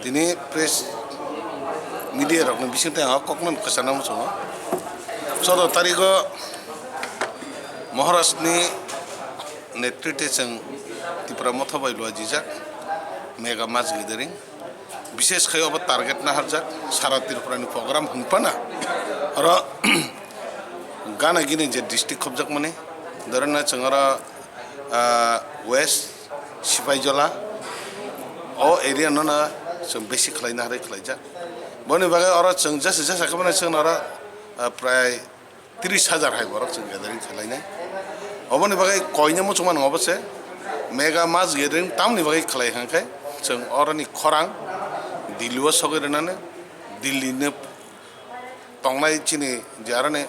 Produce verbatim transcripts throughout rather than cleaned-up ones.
Tini press media rokni bisingtwi ang o kokno kwchangna muchungo. Choudo tarigo Maharaj ni netritwe chwng Tipra Motha bai luajijak mega mass gathering. Bishesh khai obo target naharjak sara Tripura ni program hwnphano oro gana gini je district khobjakmani, dhorona chwng oro, ah, West Sipaijola, o area no no chwng besi khlaina harwi khlaijak. Boni bagwi oro chwng jesa jesa khe mano chwng oro, ah, prai tris hajar hai borok chwng gathering khlainai. Oboni bagwi koina muchungmano obo se mega mass gathering tamni bagwi khlai hwnkhe chwng oroni khorang Delhi o sogwi rwnani, Delhi no tongnai chini je aroni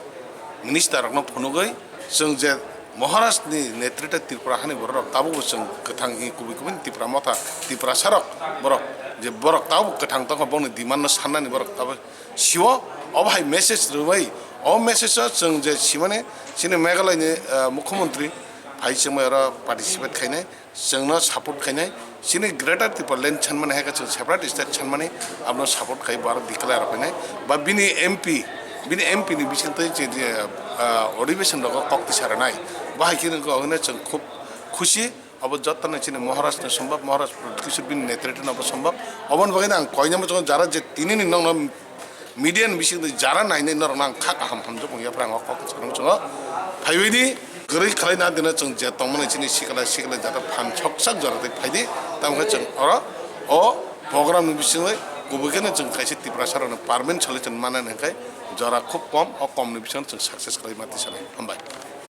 minister rokno phunugwi chwng je Maharaj ni netritwe Tripura hani borok rok tabukbo chwng kwthang hi kubui kubui Tipra Motha, Tiprasa rok borok je borok tabuk kwthang tongkha bongni demand no sannani borok tabuk sio obo hai message rwbai o message o chwng je simani chini Meghalaya ni, ah, Mukhyamantri phai chwngbai oro participate khainai. Chwngno support khainai, chini Greater Tipraland sanmani hai khe chwng separate state sanmani, abono support khai bo aro declare rok khainai. Ba bini M P, bini M P ni bisingtwi je, je, ah, adhibeshon rogo kok tisa rwnai. Bo hai khe wngkha hwnwi chwng khub khusi, abo jotono chini Maharaj no sombab, Maharaj Pradyut Kishore bini netritwno bo sombab. Oboni bagwi ang koina muchungo jara je tinini nokno media ni bisingtwi jara nainai norokno ang kha kaham hamjak wng yapra ang o kok swkang chwngo. Phaibaidi kwrwi khlai na dino chwng je tongmani chini sikla sikla jata phan choksak jora tei phaidi, tamo khe chwng oro o program ni bisingtwi kubui kheno chwng kaisa Tiprasa rokno permanent solution manani hwnkhe jora khub kom, o kom ni bisingo chwng success khlai ma tisa nai. Hambai.